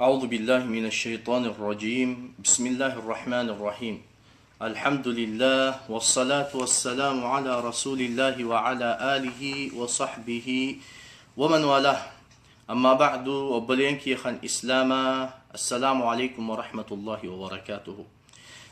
أعوذ بالله من الشيطان الرجيم. بسم الله الرحمن الرحيم. الحمد لله والصلاة والسلام على رسول الله وعلى آله وصحبه ومن والاه. أما بعد، obboleen kiyya kan إسلاما، السلام عليكم ورحمة الله وبركاته.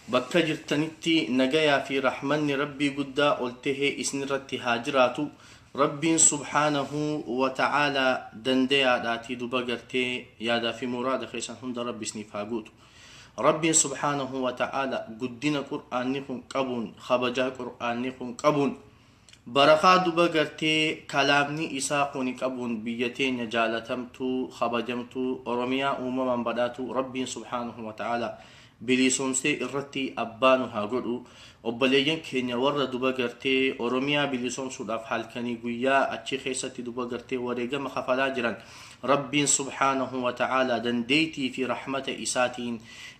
Bakka jirtanitti nagayaa fi rahmanni Rabbii guddaa ol tahee isinirratti haa jiraatu. Rabbiin subhaanahu wa ta'aalaa dandayaadhaatii duba gartee yaadaa fi muraada keessan hunda Rabbi isiniif haa guutu. Rabbiin subhaanahu wa ta'aalaa guddina Qur'aanni kun qabuun, kabajaa Qur'aanni kun qabuun, barakaa duba gartee kalaamni isaa kun qabuun, biyya teenya jaalatamtuu kabajamtuu Oromiyaa uumamaan badhaatu Rabbiin subhaanahu wa ta'aalaa bilisoomsee irratti abbaanu haa godhu. Obboleeyyan keenya warra duba gartee Oromiyaa bilisoomsuudhaaf halkanii guyyaa achi keessatti duba gartee wareegama kafalaa jiran, Rabbiin subhaanahu wa ta'aalaa dandeeytii fi rahmata isaatiin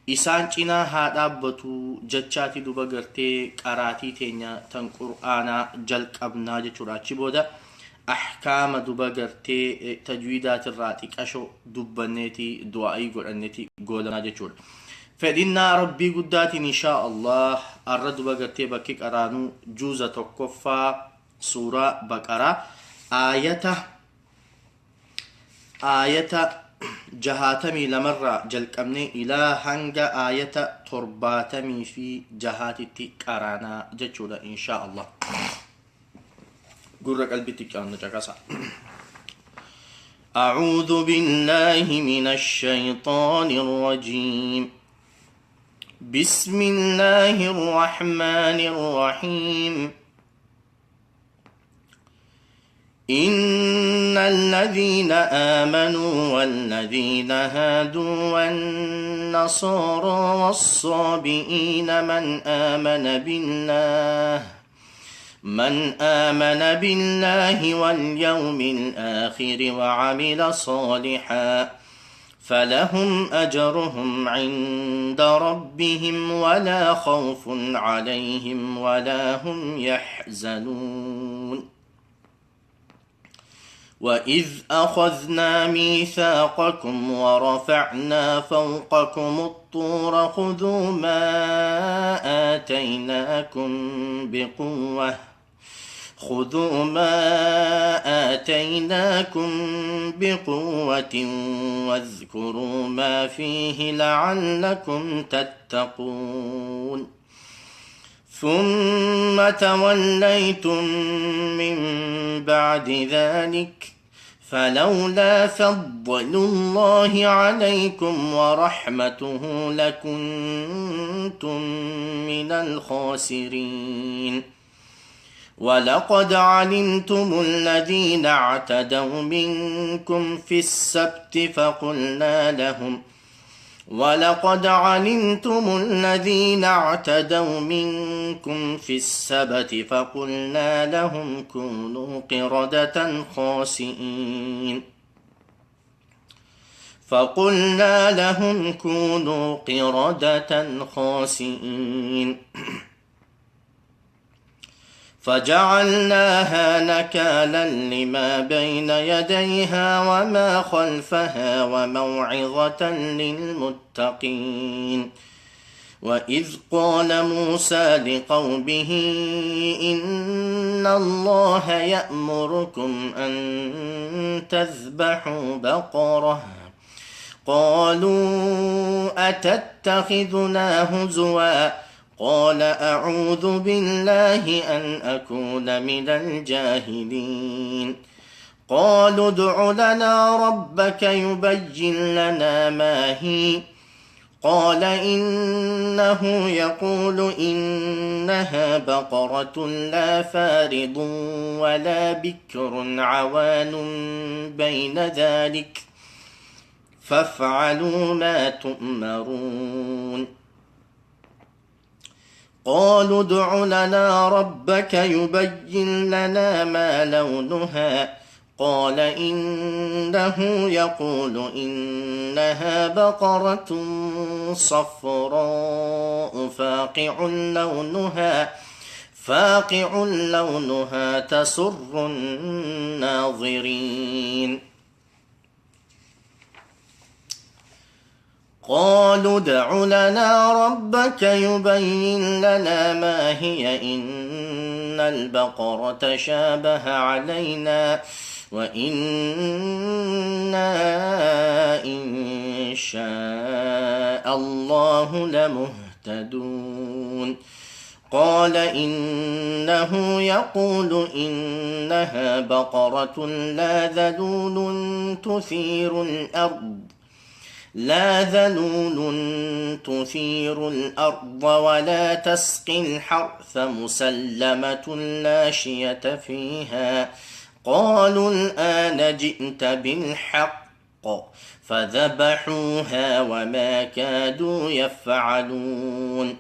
isaan cinaa haa dhaabbatu jechaati duba gartee qaraatii teenya tan Qur'aanaa jalqabnaa jechuudha. Achi booda ahkaama duba gartee tajwiidaatirraa xiqasho dubbanneeti du'aa'ii godhanneeti goolanaa jechuudha. Fedhinnaa Rabbii guddaatiin, inshaa Allah, arra duba gartee bakki qaraanuu juuza 1ffaa, suuraa Baqaraa, aayata 62rraa jalqabnee ilaa hanga aayata 76titti qaraanaa jechuudha, inshaa Allah. Gurra qalbitti qaannu caqasa. أعوذ بالله من الشيطان الرجيم. بسم الله الرحمن الرحيم. إن الذين آمنوا والذين هادوا والنصارى والصابئين من آمن بالله واليوم الآخر وعمل صالحا فلهم أجرهم عند ربهم ولا خوف عليهم ولا هم يحزنون. وإذ أخذنا ميثاقكم ورفعنا فوقكم الطور خذوا ما آتيناكم بقوة خذوا ما آتيناكم بقوة واذكروا ما فيه لعلكم تتقون. ثم توليتم من بعد ذلك فلولا فضل الله عليكم ورحمته لكنتم من الخاسرين. ولقد علمتم الذين اعتدوا منكم في السبت فقلنا لهم ولقد علمتم الذين اعتدوا منكم في السبت فقلنا لهم كونوا قردة خاسئين فقلنا لهم كونوا قردة خاسئين. فجعلناها نكالا لما بين يديها وما خلفها وموعظة للمتقين. وإذ قال موسى لقومه إن الله يأمركم أن تذبحوا بقرة قالوا أتتخذنا هزوا قال أعوذ بالله أن أكون من الجاهلين. قالوا ادع لنا ربك يبين لنا ما هي قال إنه يقول إنها بقرة لا فارض ولا بكر عوان بين ذلك فافعلوا ما تؤمرون. قالوا ادع لنا ربك يبين لنا ما لونها قال إنه يقول إنها بقرة صفراء فاقع لونها تسر الناظرين. قالوا ادع لنا ربك يبين لنا ما هي إن البقرة تشابه علينا وإنا إن شاء الله لمهتدون. قال إنه يقول إنها بقرة لا ذلول تثير الأرض ولا تسقي الحرث مسلمة لا شية فيها. قالوا الآن جئت بالحق فذبحوها وما كادوا يفعلون.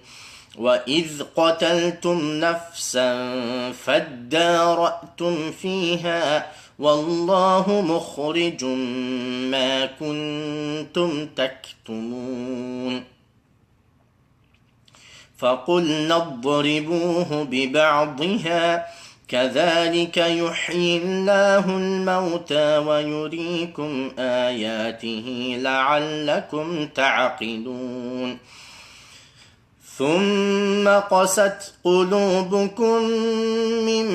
وإذ قتلتم نفسا فادارأتم فيها والله مخرج ما كنتم تكتمون. فقلنا اضربوه ببعضها كذلك يحيي الله الموتى ويريكم آياته لعلكم تعقلون. ثم قست قلوبكم من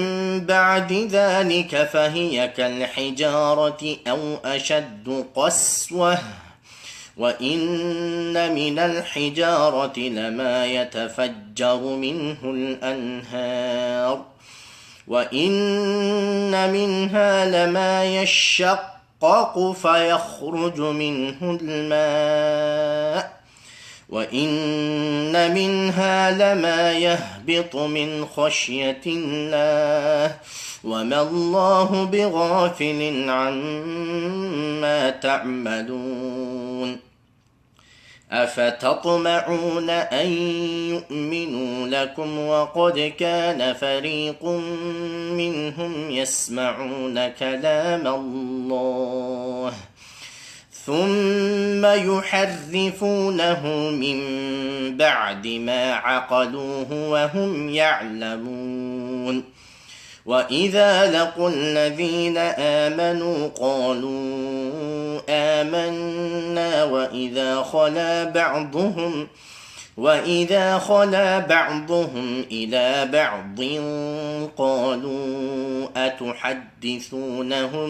بعد ذلك فهي كالحجارة أو أشد قسوة وإن من الحجارة لما يتفجر منه الأنهار وإن منها لما يشقق فيخرج منه الماء وإن منها لما يهبط من خشية الله وما الله بغافل عما تعملون. أفتطمعون أن يؤمنوا لكم وقد كان فريق منهم يسمعون كلام الله ثم يحرفونه من بعد ما عقلوه وهم يعلمون. وإذا لقوا الذين آمنوا قالوا آمنا وإذا خلا بعضهم إلى بعض قالوا أتحدثونهم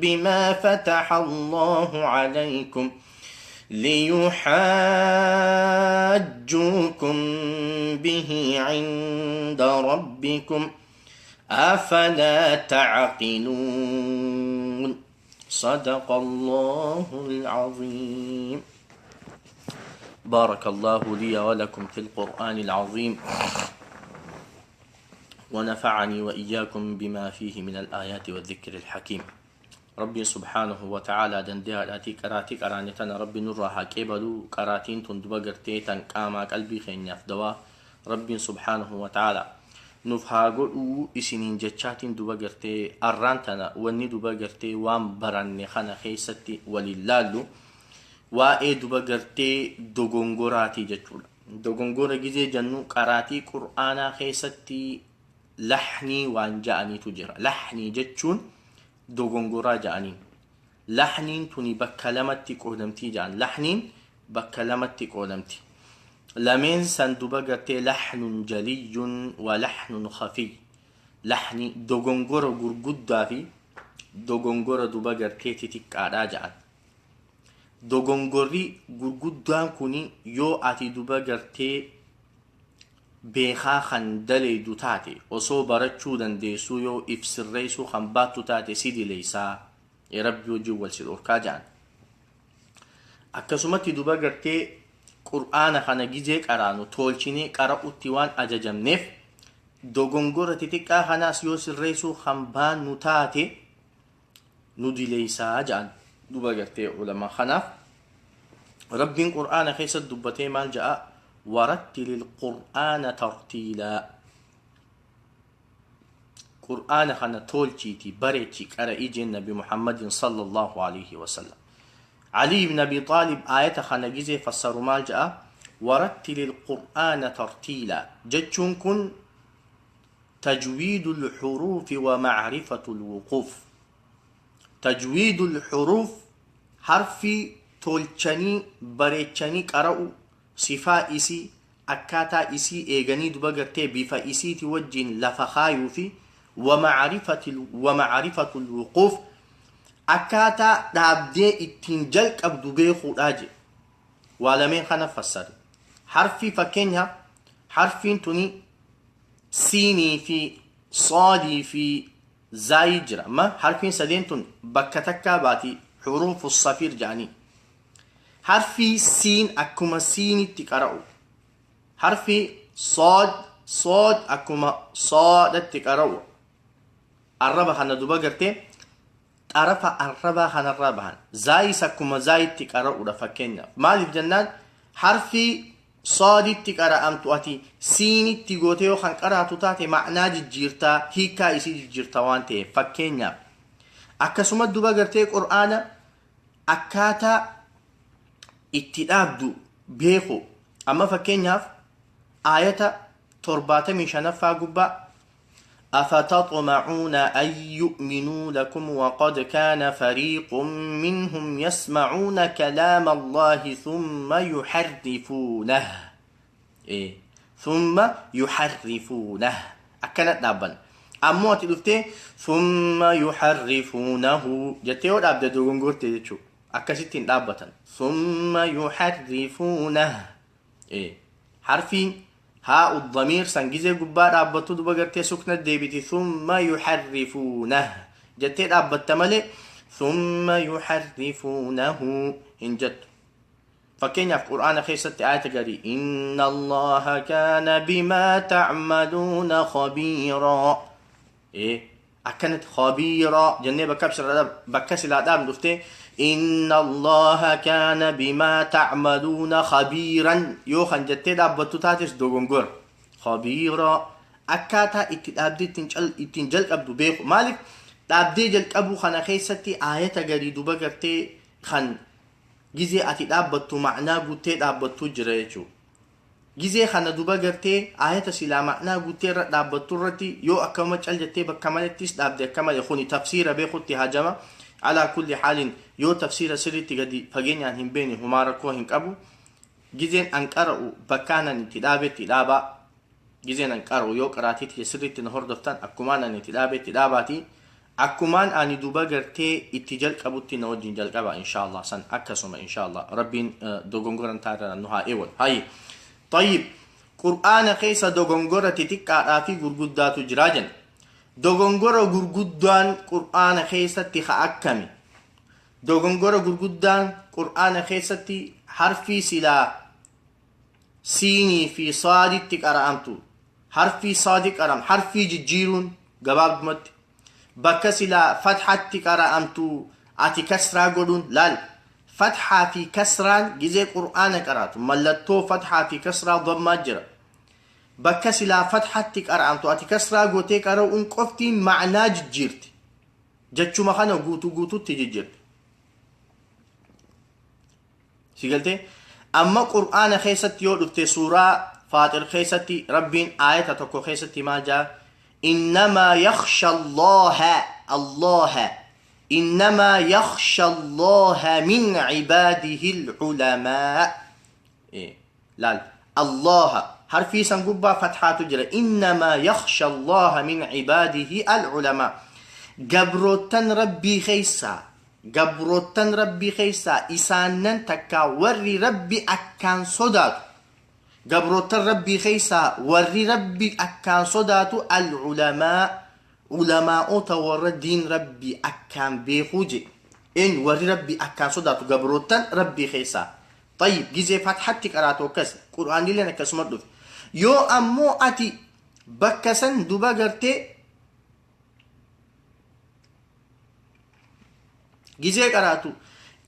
بما فتح الله عليكم ليحاجوكم به عند ربكم أفلا تعقلون. صدق الله العظيم. بارك الله لي ولكم في القرآن العظيم ونفعني وإياكم بما فيه من الآيات والذكر الحكيم. ربي سبحانه وتعالى دندها قراتي قرانتنا ربي نراها كبلو قراتين تندبغرتي تنقاما قلبي خينياف دوا ربي سبحانه وتعالى nuuf haa godhuu isiniin jechaatiin duba gartee arraan tana wanni duba gartee waan baranne kana keessatti waliin laallu waa'ee duba gartee dogongoraatii jechuudha. Dogongora gizee jennu qaraatii qur'aanaa keessatti lahnii waan ja'aniitu jira. Lahnii jechuun dogongoraa ja'aniin. Lahniin tuni bakka lamatti qoodamtii ja'an. Lahniin bakka lamatti qoodamti. Lameen san duba gartee lahnun jaliyyun wa lahnun khafiy. Lahni dogongora gurguddaa fi dogongora duba gartee xixiqqaadhaa ja'an. Dogongorri gurguddaan kuni yoo ati duba gartee beekaa kan daleeydu taate osoo barachuu dandeessuu yoo if sirreessuu kan baattu taate si dileeysaa rabbi wajjin wal si dhorkaa ja'an. Akkasumatti duba gartee qur'aana kana gizee qaraanu tolchinee qara'utti waan ajajamneef dogongora xixiqqaa kanaas yoo sirreessuu kan baannu taate nu dileeysaa ja'an duba gartee ulamaa. Kanaaf rabbiin qur'aana keessatti dubbatee maal ja'a? Warattilil qur'aana tartiilaa. Qur'aana kana tolchiiti bareechi qara'ii jeen nabi Muhammadin sallallahu alaihi wasallam. علي بن أبي طالب آية خنجزة فسروا مال جاء ورتل القرآن ترتيلا جتشون كن تجويد الحروف ومعرفة الوقوف. تجويد الحروف حرف Tolchanii bareechanii qara'u, sifaa isii, akkaataa isii eeganii duba gartee bifa isiiti wajjin lafa kaayuu fi ومعرفة الوقوف akkaataa dhaabdee ittiin jalqabdu beekuudhaa jedhe. Waa lameen kana fassare. Harfii, fakkeenyaaf, harfiin tuni siinii fi saadii fi zaayii jira. Amma harfiin sadeen tun bakka takkaa baati, حروف الصفير jedhanii. Harfii siin akkuma siinitti qara'u, harfii sood sood akkuma soodatti qara'u. Arraba kana duba gartee xarafa arrabaa kanarraa bahan. Zaayis akkuma zaayitti qara'uudha. Fakkeenyaaf, maaliif jennaan, harfii sooditti qara'amtu ati siinitti gootee yoo kan qaraatu taate, ma'naa jijjiirtaa, hiikaa isii jijjiirtaa waan ta'eef. Fakkeenyaaf, akkasuma duba gartee Qur'aana akkaataa itti dhaabdu beeku. Amma fakkeenyaaf, aayata 75ffaa gubbaa: أفتطمعون أن يؤمنوا لكم وقد كان فريق منهم يسمعون كلام الله ثم يحرفونه، إيه، ثم يحرفونه. أكنت دابن ammoo ati dhuftee ثم يحرفونه jettee yoo dhaabde, dogongorte jechuudha. Akkasitti hin dhaabbatan. ثم يحرفونه. Harfiin haa الضمير san gizee gubbaa dhaabbattu duba gartee sukna deebiti. ثم يحرفونه jettee dhaabbatta malee ثم يحرفونه hin jettu. Fakkeenyaaf, Qur'aana keessatti ayata garii: إن الله كان بما تعملون خبيرا. Akkanatti خبيرا jennee bakka silaa dhaabnu dhuftee إن الله كان بما تعملون خبيرا yoo kan jettee dhaabbattu taates, dogongora. خبيرا. Akkaataa itti dhaabdee ittiin jalqabdu beeku. Maaliif, dhaabdee jalqabuu kana keessatti aayata garii duba gartee kan gizee ati dhaabbattu ma'naa guuttee dhaabbattu jira jechuudha. Gizee kana duba gartee aayata silaa ma'naa guuttee irra dhaabbattu irratti yoo akkama cal jettee bakka malettis dhaabde, akka malee kuni tafsiira beekutti hajama. على كل حال, yoo tafsiira sirriitti gadi fageenyaan hin beekne, humaa rakkoo hin qabu. Gizeen an qara'u bakkaan an itti dhaabetti dhaabaa. Gizeen an qara'u yoo qaraatiitti sirriitti na hordoftan, akkumaan an itti dhaabetti dhaabaati. Akkumaan ani duba gartee itti jalqabutti na wajjin jalqaba, inshallah. San akkasuma, inshallah, Rabbiin dogongoran taarra nu haa eewwan. Hayi, طيب, Qur'aana keessa dogongora xixiqqaadhaa fi gurguddaatu jira jenna. Dogongora gurguddaan Qur'aana keessatti ha akkami? Dogongora gurguddaan Qur'aana keessatti harfii silaa siinii fi saaditti qara'amtu harfii saadi qara'am, harfii jijjiiruun. Gabaabumatti, bakka silaa fathatti qara'amtu ati kasraa godhuun. Laal, fathaa fi kasraan gizee Qur'aana qaraatu mallattoo fathaa fi kasraa dammaa jira. Bakka silaa fathatti qara'amtu ati kasraa gootee qara'uun qoftiin ma'naa jijjiirti, jechuma kana guutuu guututti jijjiirti. Si galtee? Amma Qur'aana keessatti yoo dhufte, suuraa Faaxir keessatti Rabbiin aayata tokko keessatti maal jaa? إنما يخشى الله الله إنما يخشى الله من عباده العلماء. إيه، laal, الله harfii san gubbaa fathaatu jira. إنما يخشى الله من عباده العلماء. Gabroottan Rabbii keessaa, gabroottan Rabbii keessaa isaanan takkaa warri Rabbi akkaan sodaatu, gabroottan Rabbii keessaa warri Rabbi akkaan sodaatu العلماء, ulamaa'ota, warra diin Rabbii akkaan beekuu je. Eenyu warri Rabbii akkaan sodaatu gabroottan Rabbii keessaa? طيب, gizee fathatti qaraatu akkas, Qur'aanilleen akkasuma dhufe. Yoo ammoo ati bakka san duba gartee gizee qaraatu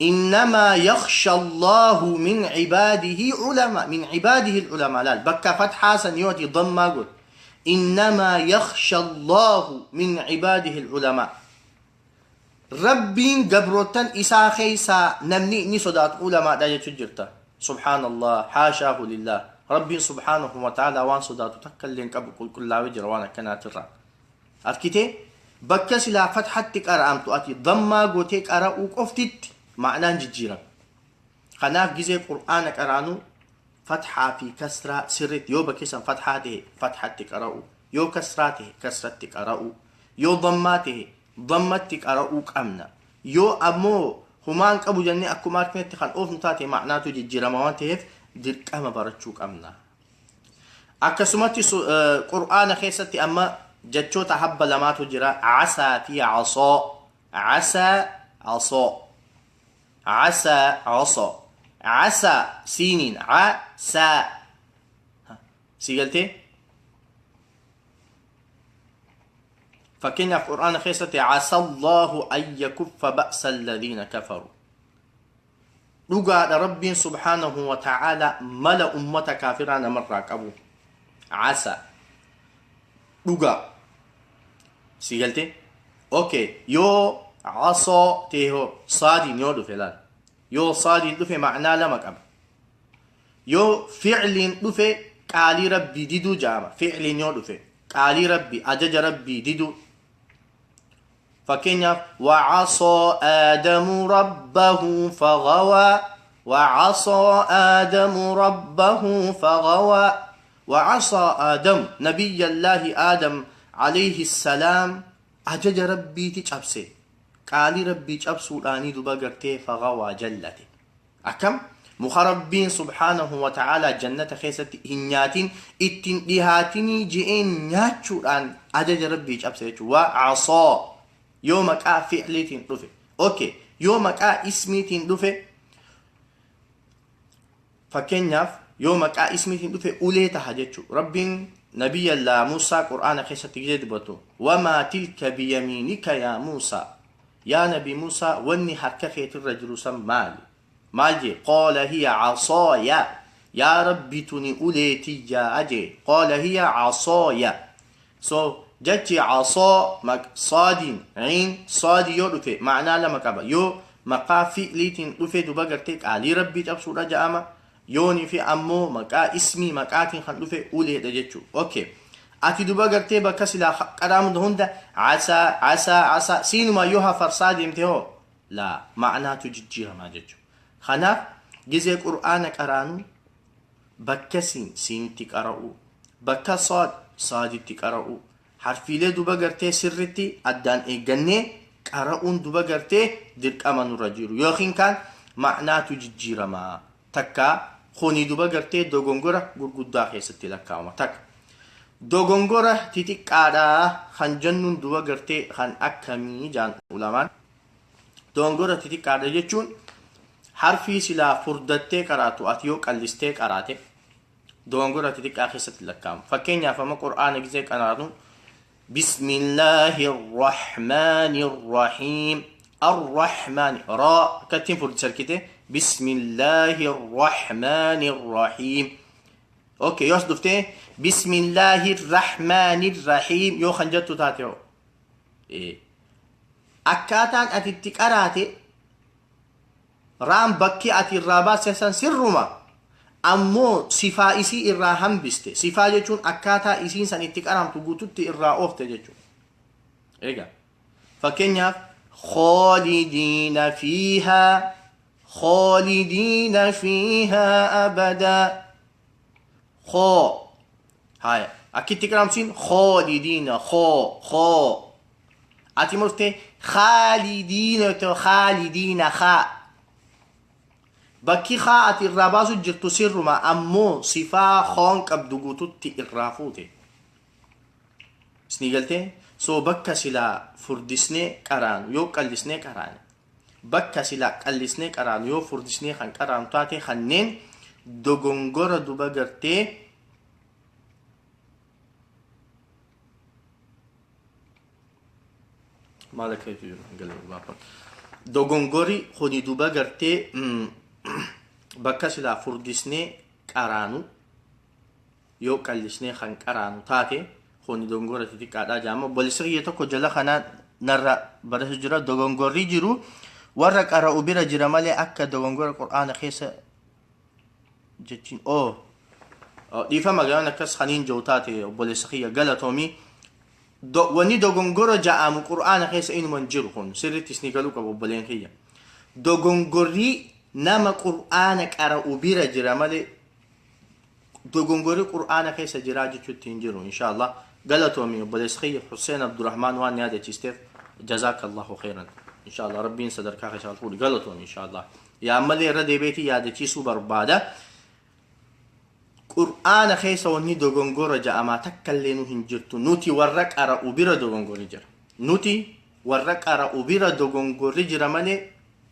إنما يخشى الله من عباده علماء، من عباده العلماء, laal, bakka fathaa san yoo ati dammaa godhe, إنما يخشى الله من عباده العلماء, Rabbiin gabroottan isaa keessaa namni inni sodaatu ulamaadha jechuu jirta. سبحان الله، حاشاه لله. Rabbiin سبحانه وتعالى waan sodaatu takka illee hin qabu, qulqullaa'ee jira waan akkanaatirraa. Arkitee, bakka silaa fathatti qara'amtu ati dammaa gootee qara'uu qoftitti ma'anaan jijjiirama. Kanaaf gizee qur'aana qaraanu fatxaa fi kasraa sirriitti, yoo bakki san fatxaa ta'e fatxatti qara'u, yoo kasraa ta'e kasratti qara'u, yoo dammaa ta'e dammatti qara'uu qabna. Yoo ammoo humaan qabu jennee akkuma arginetti kan oofnu taate, ma'naatu jijjiirama waan ta'eef dirqama barachuu qabna. Akkasumatti qur'aana keessatti amma jechoota habba lamaatu jira: casaa fi casoo. Casaa, casoo, casaa, casoo. Casaa siiniin casaa si galtee. Fakkeenyaaf, qur'aana keessatti "عسى الله أن يكف بأس الذين كفروا". Dhugaadha, Rabbiin سبحانه وتعالى mala ummata kaafiraa namarraa qabu. Casa, dhugaa, si galte. Okay, yoo casoo ta'e hoo, saadiin yoo dhufe? Laal, yoo saadiin dhufe macnaa lama qaba. Yoo ficliin dhufe qaalii Rabbii diduu jaama. Ficliin yoo dhufe qaalii Rabbii, ajaja Rabbii diduu. Fakkeenyaaf, "وعصى آدم ربه فغوى". وعصى آدم ربه فغوى. وعصى آدم، نبي الله آدم عليه السلام ajaja Rabbiiti cabse. Qaalii Rabbii cabsuudhaanii duba gartee فغوى, jallate. Akkam muka Rabbiin سبحانه وتعالى jannata keessatti hin nyaatin, ittiin dhihaatinii je'een nyaachuudhaan ajaja Rabbii cabse jechuudha. وعصى yoo maqaa fi'liitiin dhufe. Okay, yoo maqaa ismiitiin dhufe, fakkeenyaaf, yoo maqaa ismiitiin dhufe ulee taha jechuudha. Rabbiin Nabiyya Muusaa qur'aana keessatti gizee dubbatu, "وما تلك بيمينك يا موسى". Yaa Nabi Muusaa, wanni harka keetirra jiru san maali? Maal jee? "قال هي عصاي". Yaa Rabbi, tuni uleetiyyaa jee. قال هي عصاي. So jechi عصا saadiin ciin saadii yoo dhufe ma'anaa lama qaba. Yoo maqaa fi'liitiin dhufe duba gartee qaalii Rabbii cabsuudha ja'ama. Yoonii fi ammoo maqaa ismii, maqaatiin kan dhufe uleedha jechuudha. Okay. Ati duba gartee bakka silaa qadaamu hunda عسى عسى عسى siinuma yoo hafarsaa deemte hoo, laa, ma'anaatu jijjiiramaa jechuudha. Kanaaf gizee qur'aana qaraanu bakka siin siinitti qara'u, bakka saad saaditti qara'u, harfiilee duba gartee sirritti addaan eeggannee qara'uun duba gartee dirqama nurra jiru, yookiin kaan ma'anaatu jijjiiramaa. Takka kuni duba gartee dogongora gurguddaa keessatti lakkaa'ama. Takka dogongora xixiqqaadhaa kan jennuun duba gartee kan akkamii jaan ulamaan? Dogongora xixiqqaadha jechuun harfii silaa furdattee qaraatu ati yoo qallistee qaraate dogongora xixiqqaa keessatti lakkaa'ama. Fakkeenyaaf, amma qur'aana gisee qaraatu, بسم الله الرحمن الرحيم، الرحمن را kattiin furdisarkite, بسم الله الرحمن الرحيم. Okay, yoo as dhuftee بسم الله الرحمن الرحيم yoo kan jettu taate hoo, akkaataan ati itti qaraate raan bakki ati irraa baase san sirruma, ammoo sifaa isii irraa hambiste. Sifaa jechuun akkaataa isiin san itti qaramtu guututti irraa oofte jechuudha. Egaa fakkeenyaaf, خالدين فيها، خالدين فيها أبدا. خو haya, akkitti qaramsiin خالدين, خو خو. Ati murtee خالدين yoo, خالدين خا, bakki haa ati irraa baasu jirtu sirruma, ammoo sifaa khoon qabdu guututti irraa fuute. Isnii galtee? So bakka silaa furdisnee qaraanu yoo qallisnee qaraane, bakka silaa qallisnee qaraanu yoo furdisnee kan qaraanu taate, kanneen dogongora duba gartee maal akka jiru dogongori kuni duba gartee bakka silaa furdisnee qaraanu yoo qallisnee kan qaraanu taate, kuni dogongora xixiqqaadha jaama. Obboleessi kiyya tokko jala kanaa narra barreessu jira, dogongorri jiru warra qara'u bira jira malee akka dogongora qur'aana keessa jechiin. Oo, dhiifama gaan akkas kaniin jiru taate, obboleessa kiyya, galatoomii. Wanni dogongora ja'amu qur'aana keessa inuma hin jiru. Kun sirriitti isni galuu qabu, obboleen kiyya. Dogongorri Nama qur'aana qara'u bira jira malee dogongorri qur'aana keessa jiraa jechuutti hin jiru insha Allah. Galatoomi obboleessi kiyya Hussein Abdurrahmaan waan yaadachiisteef, jazaakallahu khairan. Insha Allah rabbiin sadarkaa keessa ol fuudhu. Galatoomi insha Allah. Yaa ammallee irra deebiitii yaadachiisuu barbaada. Qur'aana keessa wanni dogongora ja'amaa takka illee nu hin jirtu. Nuti warra qara'u bira dogongorri jira. Nuti warra qara'u bira dogongorri jira malee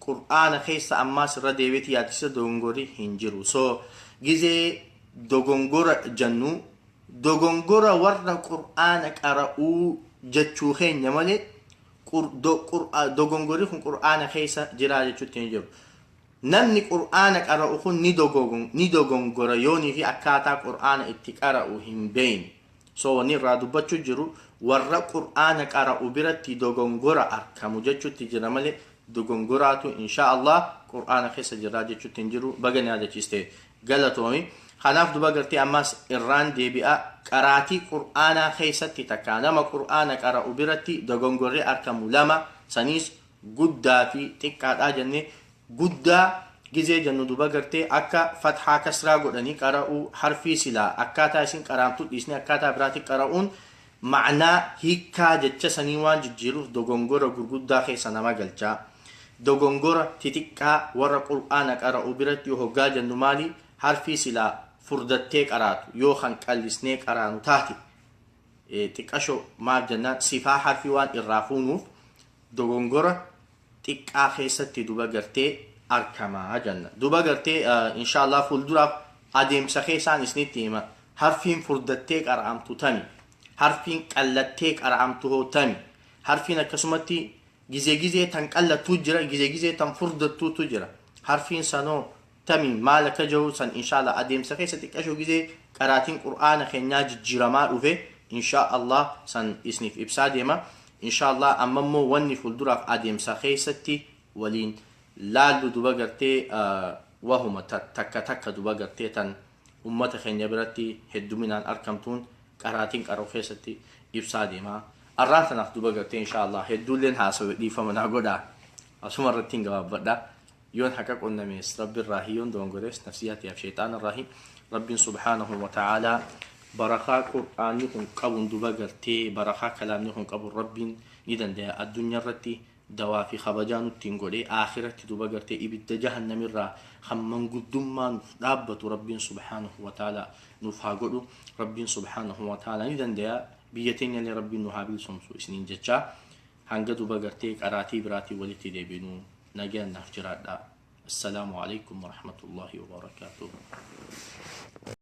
qur'aana keessa ammaas irra deebiitii yaadachiisa dogongorri hin jiru. So gizee dogongora jennu dogongora warra qur'aana qara'uu jechuu keenya malee dogongorri kun qur'aana keessa jira jechuutti hin jiru. Namni qur'aana qara'u kun ni dogongora yoonii fi akkaataa qur'aana itti qara'u hin beeyne. So wanni irraa dubbachuu jiru warra qur'aana qara'u biratti dogongora argamu jechuutti jira malee dogongoraatu insha Allah qur'aana keessa jira jechuutti hin jiru. Baga ni yaadachiiste, galatoomi. Kanaaf duba gartee ammas irraan deebi'a, qaraatii qur'aanaa keessatti takka nama qur'aana qara'u biratti dogongorri argamu lama, saniis guddaa fi xiqqaadhaa jennee. Guddaa gizee jennu duba gartee akka fathaa kasraa godhanii qara'uu, harfii silaa akkaataa isin qaraamtu dhiisnee akkaataa biraatti qara'uun ma'naa hiikkaa jecha sanii waan jijjiiruuf dogongora gurguddaa keessa nama galchaa. Dogongora xixiqqaa warra qur'aana qara'u biratti yoo hoggaa jennu maali? Harfii silaa furdattee qaraatu yoo kan qallisnee qaraanu taate xiqqasho, maal jennaan, sifaa harfii waan irraa fuunuuf dogongora xiqqaa keessatti duba gartee argamaa jenna. Duba gartee inshaallah fuulduraaf adeemsa keessaan isinitti hima. Harfiin furdattee qara'amtu tami? Harfiin qallattee qara'amtu hoo tami? Harfiin akkasumatti gizee gizee tan qallattuu jira, gizee gizee tan furdattuutu jira. Harfiin sanoo tami, maal akka jiru san inshaallah adeemsa keessa xiqqashoo gizee qaraatiin qur'aana keenyaa jijjiiramaa dhufe insha Allah san isiniif ibsaa deema. Inshaallah amma immoo wanni fuulduraaf adeemsa keessatti waliin laallu duba gartee wahuma takka takka duba gartee tan ummata keenya biratti hedduminaan argamtuun qaraatiin qara'u keessatti ibsaa deema. Arraan tanaaf duba gartee inshaallah hedduulleen haasawe, dhiifama naa godhaa. Asuma irratti hin gabaabbadha. Yoon haqa qonnamees rabbi irraahi, yoon dongorees nafsiyaatiyaaf sheexaan irraahi. Rabbiin subhaanahu wa ta'aalaa barakaa qur'aanni kun qabuun duba gartee barakaa kalaamni kun qabuun rabbiin ni danda'a addunyaa irratti dawaa fi kabajaa nutti hin godhee akhiratti duba gartee ibidda jahannamirraa kan manguddummaa nuuf dhaabbatu rabbiin subhaanahu wa ta'aalaa nuuf haa godhu. Rabbiin subhaanahu wa ta'aalaa ni danda'a. Biyya teenyallee rabbiin nu haa bilisoomsu isiniin jechaa, hanga duba gartee qaraatii biraatiin walitti deebinuu nagaan naaf jiraadha. Assalaamu alaikum warahmatullahi wabarakaatuh.